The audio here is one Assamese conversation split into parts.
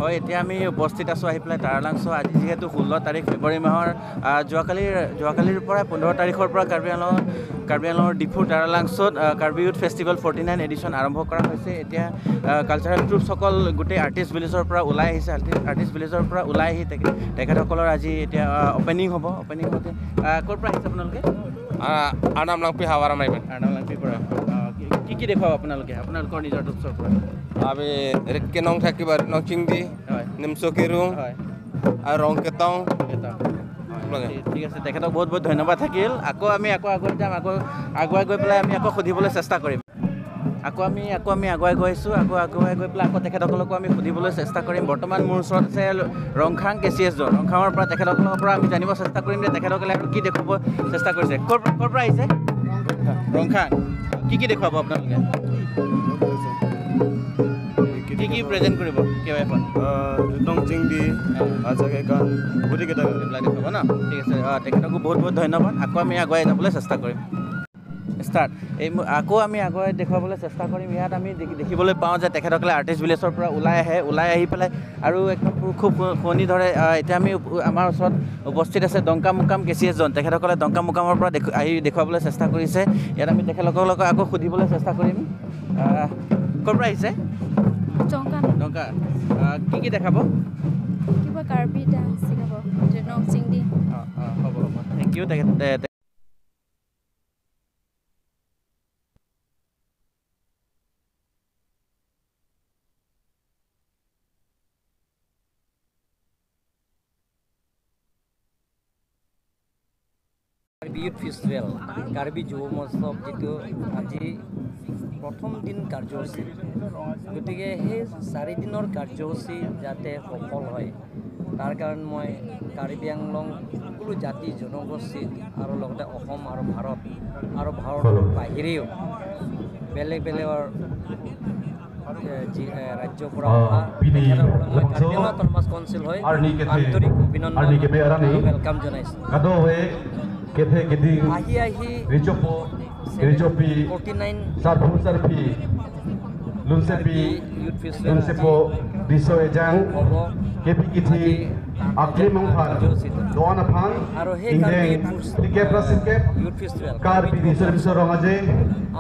হয়, এতিয়া আমি উপস্থিত আছোঁ আহি পেলাই তাৰালাংছ। আজি যিহেতু 16 তাৰিখ ফেব্ৰুৱাৰী মাহৰ, যোৱাকালিৰ পৰা 15 তাৰিখৰ পৰা কাৰ্বি আংলঙৰ ডিফুৰ তাৰালাংছত কাৰ্বি ইউথ ফেষ্টিভেল 49 এডিশ্যন আৰম্ভ কৰা হৈছে। এতিয়া কালচাৰেল ট্ৰুপছসকল গোটেই আৰ্টিষ্ট ভিলেজৰ পৰা ওলাই আহিছে। আৰ্টিষ্ট ভিলেজৰ পৰা ওলাই আহি তেখেতসকলৰ আজি এতিয়া অ'পেনিং হ'ব। অ'পেনিং হওঁতে ক'ৰ পৰা আহিছে আপোনালোকে? আৰ্ণাম লাংপি, হাৱাৰামাইমেন। আৰ্ণাম লাংপিৰ পৰা। কি কি দেখুৱাব আপোনালোকে আপোনালোকৰ নিজৰ ট্ৰুপছৰ পৰা? আমি কেনং থাকিব, নংচিংদি, নিমচকিৰুং আৰু ৰং কেটং। ঠিক আছে, তেখেতক বহুত বহুত ধন্যবাদ থাকিল। আকৌ আমি আকৌ আগুৱাই যাম, আকৌ আগুৱাই গৈ পেলাই আমি আকৌ সুধিবলৈ চেষ্টা কৰিম। আকৌ আমি আগুৱাই গৈ আছোঁ। আকৌ আগুৱাই গৈ পেলাই আকৌ তেখেতসকলকো আমি সুধিবলৈ চেষ্টা কৰিম। বৰ্তমান মোৰ ওচৰত আছে ৰংখাং কে চি এছ জন। ৰংখাঙৰ পৰা তেখেতসকলৰ পৰা আমি জানিব চেষ্টা কৰিম যে তেখেতসকলে আৰু কি দেখুৱাব চেষ্টা কৰিছে। ক'ৰ পৰা আহিছে? ৰংখাং। কি কি দেখুৱাব আপোনালোকে? কি কি প্ৰেজেণ্ট কৰিব কিবা এখন? নংচিংদি, গান, গোটেইকেইটা এইবিলাক দেখুৱাব ন? ঠিক আছে, তেখেতকো বহুত বহুত ধন্যবাদ। আকৌ আমি আগুৱাই যাবলৈ চেষ্টা কৰিম। ষ্টাৰ্ট। এই আকৌ আমি আগুৱাই দেখুৱাবলৈ চেষ্টা কৰিম। ইয়াত আমি দেখিবলৈ পাওঁ যে তেখেতসকলে আৰ্টিষ্ট ভিলেজৰ পৰা ওলাই আহে, ওলাই আহি পেলাই আৰু একদম খুব শুৱনি ধৰে। এতিয়া আমি আমাৰ ওচৰত উপস্থিত আছে ডংকা মুকাম কে চি এছজন। তেখেতসকলে ডংকা মুকামৰ পৰা আহি দেখুৱাবলৈ চেষ্টা কৰিছে। ইয়াত আমি তেখেতসকলক আকৌ সুধিবলৈ চেষ্টা কৰিম। ক'ৰ পৰা আহিছে? ডংকা। কি কি দেখাব? কিবা কাৰ্বি ডান্স শিকাব। অঁ অঁ হ'ব হ'ব, thank U. তেখেত কাৰ্বি ইউথ ফেষ্টিভেল, কাৰ্বি যুৱ মহোৎসৱ যিটো আজি প্ৰথম দিন কাৰ্যসূচী, গতিকে সেই চাৰিদিনৰ কাৰ্যসূচী যাতে সফল হয় তাৰ কাৰণে মই কাৰ্বি আংলং সকলো জাতি জনগোষ্ঠী আৰু লগতে অসম আৰু ভাৰত আৰু ভাৰতৰ বাহিৰেও বেলেগ বেলেগৰ যি ৰাজ্যৰ পৰা অহা তেখেতসকলক মই কাৰ্বি আংলং অট'নমাছ কাউন্সিল হৈ আন্তৰিক অভিনন্দন আৰু welcome জনাইছোঁ। আহি আহি 49 ইউথ ফেষ্টিভেল হ'ব আৰু সেই কাৰ্বি ইউথ ফেষ্টিভেল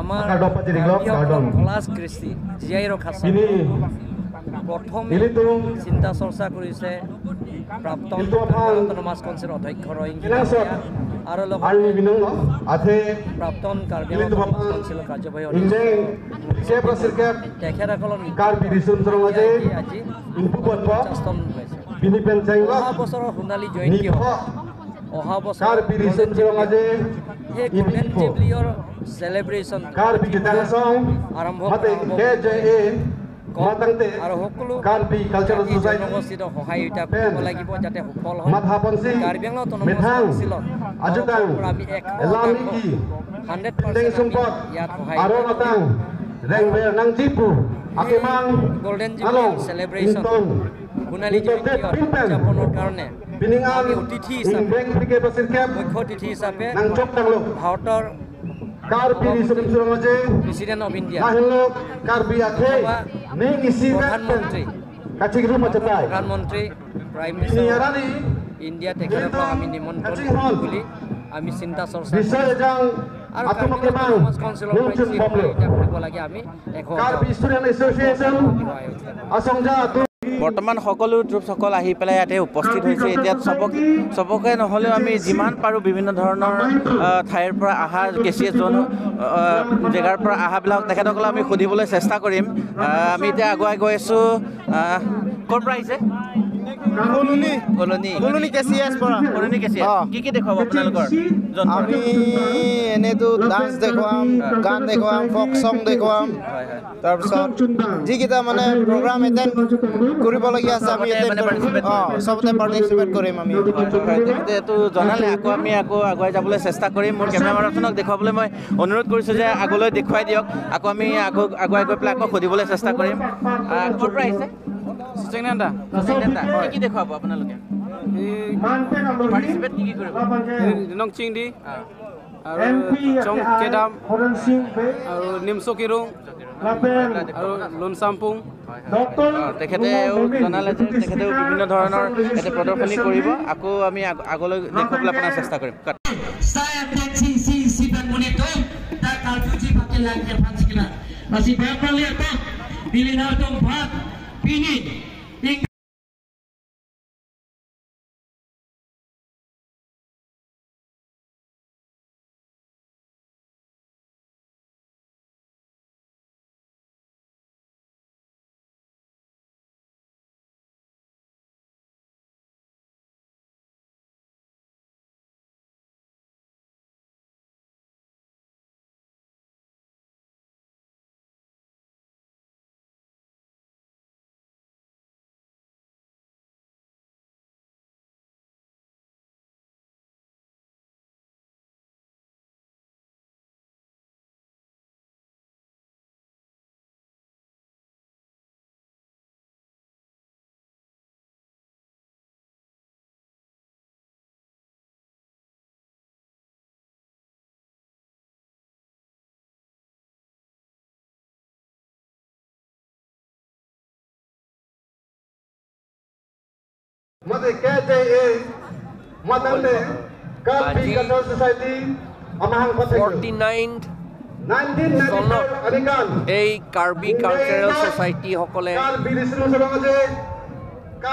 আমাৰ কলা কৃষ্টি জীয়াই ৰখা প্ৰথম চিন্তা চৰ্চা কৰিছে প্ৰাক্তন অট'নমাছ কাউন্সিলৰ অধ্যক্ষ ৰহিংগী আৰু লগতে প্ৰাক্তন কাৰ্বি অট'নমাছ কাউন্সিলৰ কাৰ্যবাহী তেখেতসকলৰ আজি 50তম হৈছে। অহা বছৰৰ সোণালী জয়ন্তী হ'ব, অহা বছৰ সেই গোল্ডেন জুবলিৰ চেলিব্ৰেশ্যন আৰম্ভ আৰু সকলো জনগোষ্ঠীৰ সহায়তা কৰিব লাগিব যাতে সফল হয়। কাৰ্বি আংলং অট'নমাছ কাউন্সিলত আমি 100% ইয়াত সহায় গোল্ডেন জুবলি চেলিব্ৰেশ্যন সোণালী জয়ন্তী উদযাপনৰ কাৰণে আমি অতিথি হিচাপে, মুখ্য অতিথি হিচাপে ভাৰতৰ প্ৰেচিডেণ্ট অফ ইণ্ডিয়া, প্ৰধানমন্ত্ৰী, প্ৰাইম মিনিষ্টাৰ ইণ্ডিয়া তেখেতসকলক আমি নিমন্ত্ৰণ কৰিম বুলি আমি চিন্তা চৰ্চা আৰু কাৰ্বি কাউন্সিলৰ কৰিব লাগে আমি বৰ্তমান সকলো ট্ৰুপছসকল আহি পেলাই ইয়াতে উপস্থিত হৈছে। এতিয়া চবকে নহ'লেও আমি যিমান পাৰোঁ বিভিন্ন ধৰণৰ ঠাইৰ পৰা অহা কে চি এছ জন জেগাৰ পৰা অহাবিলাক তেখেতসকলক আমি সুধিবলৈ চেষ্টা কৰিম। আমি এতিয়া আগুৱাই গৈ আছোঁ। ক'ৰ পৰা আহিছে? কি কি দেখুৱাব আপোনালোকৰ? আমি এনেইতো ডান্স দেখুৱাম, গান দেখুৱাম, ফক চং দেখুৱাম, তাৰপিছত যিকেইটা মানে প্ৰগ্ৰাম এটেণ্ড কৰিবলগীয়া আছে আমি চবতে পাৰ্টিচিপেট কৰিম আমি। তেখেতেতো জনালে। আকৌ আমি আকৌ আগুৱাই যাবলৈ চেষ্টা কৰিম। মোৰ কেমেৰামেনজনক দেখুৱাবলৈ মই অনুৰোধ কৰিছোঁ যে আগলৈ দেখুৱাই দিয়ক। আকৌ আমি আকৌ আগুৱাই গৈ পেলাই আকৌ সুধিবলৈ চেষ্টা কৰিম। ক'ৰ পৰা আহিছে? কি কি দেখুৱাব আপোনালোকে? পাৰ্টিচিপেট কি কি কৰিব? নংচিংদি। আৰু চংকেদাম আৰু নিমচকিৰুং আৰু লোনচাম্পুং। তেখেতেও জনালে যে তেখেতেও বিভিন্ন ধৰণৰ ইয়াতে প্ৰদৰ্শনী কৰিব। আকৌ আমি আগলৈ দেখুৱাবলৈ আপোনাৰ চেষ্টা কৰিম। আজি 49 চনত এই কাৰ্বি কালচাৰেল ছ'চাইটিসকলে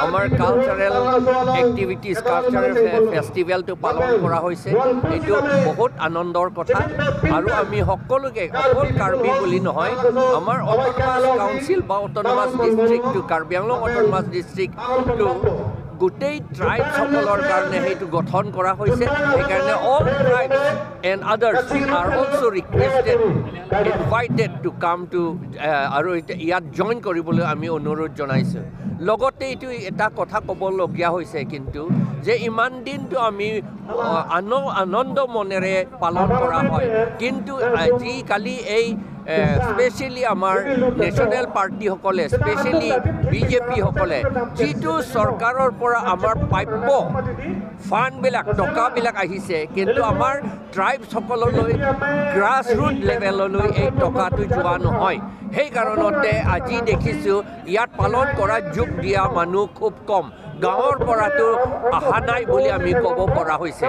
আমাৰ কালচাৰেল এক্টিভিটিজ, কালচাৰেল ফেষ্টিভেলটো পালন কৰা হৈছে। এইটো বহুত আনন্দৰ কথা আৰু আমি সকলোকে, অকল কাৰ্বি বুলি নহয়, আমাৰ অট'নমাছ কাউন্সিল বা অট'নমাছ ডিষ্ট্ৰিক্টটো, কাৰ্বি আংলং অট'নমাছ ডিষ্ট্ৰিক্টটো গোটেই ট্ৰাইবছসকলৰ কাৰণে সেইটো গঠন কৰা হৈছে। সেইকাৰণে all tribes and others are also requested, invited to come to আৰু ইয়াত জইন কৰিবলৈ আমি অনুৰোধ জনাইছোঁ। লগতে এইটো এটা কথা ক'বলগীয়া হৈছে কিন্তু যে ইমান দিনটো আমি আনন্দ মনেৰে পালন কৰা হয়, কিন্তু আজিকালি এই স্পেচিয়েলি আমাৰ নেশ্যনেল পাৰ্টিসকলে, স্পেচিয়েলি বিজেপিসকলে যিটো চৰকাৰৰ পৰা আমাৰ প্ৰাপ্য ফাণ্ডবিলাক, টকাবিলাক আহিছে, কিন্তু আমাৰ ট্ৰাইবছসকললৈ গ্ৰাছ ৰুট লেভেললৈ এই টকাটো যোৱা নহয়। সেই কাৰণতে আজি দেখিছোঁ ইয়াত পালন কৰা যোগ দিয়া মানুহ খুব কম, গাঁৱৰ পৰাতো অহা নাই বুলি আমি ক'ব পৰা হৈছে।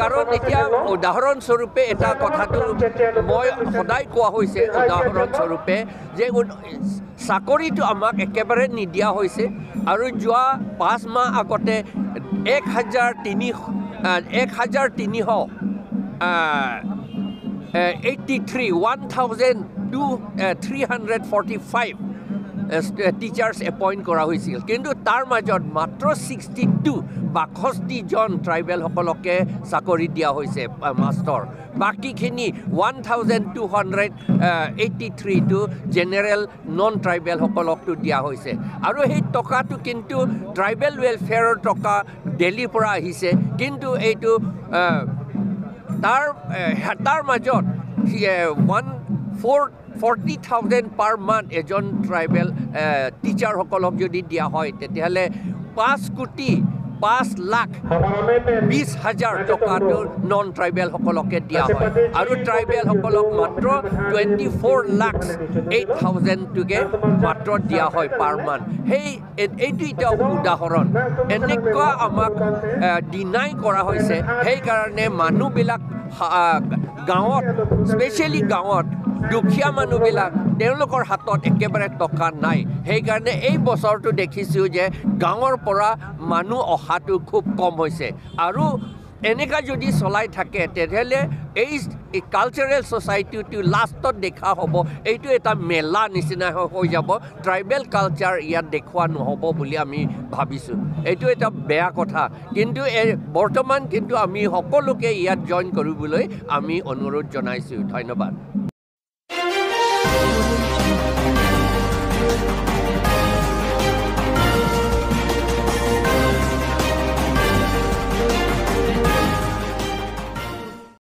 কাৰণ এতিয়া উদাহৰণস্বৰূপে এটা কথাটো মই সদায় কোৱা হৈছে, উদাহৰণস্বৰূপে যে চাকৰিটো আমাক একেবাৰে নিদিয়া হৈছে। আৰু যোৱা 5 মাহ আগতে 1383 12,345 টিচাৰ্ছ এপইণ্ট কৰা হৈছিল, কিন্তু তাৰ মাজত মাত্ৰ 62 62জন ট্ৰাইবেলসকলকে চাকৰি দিয়া হৈছে মাষ্টৰ, বাকীখিনি 1283টো জেনেৰেল নন ট্ৰাইবেলসকলকতো দিয়া হৈছে। আৰু সেই টকাটো কিন্তু ট্ৰাইবেল ৱেলফেয়াৰৰ টকা দিল্লীৰ পৰা আহিছে, কিন্তু এইটো তাৰ মাজত 40,000 পাৰ মান্থ এজন ট্ৰাইবেল টিচাৰসকলক যদি দিয়া হয়, তেতিয়াহ'লে 5,05,20,000 টকাটো নন ট্ৰাইবেলসকলকে দিয়া হয় আৰু ট্ৰাইবেলসকলক মাত্ৰ 24,08,000টোকে মাত্ৰ দিয়া হয় পাৰ মান্থ। সেই এইটো এতিয়া উদাহৰণ, এনেকুৱা আমাক ডিনাই কৰা হৈছে। সেইকাৰণে মানুহবিলাক গাঁৱত, স্পেচিয়েলি গাঁৱত দুখীয়া মানুহবিলাক, তেওঁলোকৰ হাতত একেবাৰে টকা নাই। সেইকাৰণে এই বছৰটো দেখিছোঁ যে গাঁৱৰ পৰা মানুহ অহাটো খুব কম হৈছে। আৰু এনেকুৱা যদি চলাই থাকে তেতিয়াহ'লে এই কালচাৰেল ছ'চাইটিটো লাষ্টত দেখা হ'ব, এইটো এটা মেলা নিচিনা হৈ যাব, ট্ৰাইবেল কালচাৰ ইয়াত দেখুওৱা নহ'ব বুলি আমি ভাবিছোঁ। এইটো এটা বেয়া কথা, কিন্তু বৰ্তমান কিন্তু আমি সকলোকে ইয়াত জইন কৰিবলৈ আমি অনুৰোধ জনাইছোঁ। ধন্যবাদ।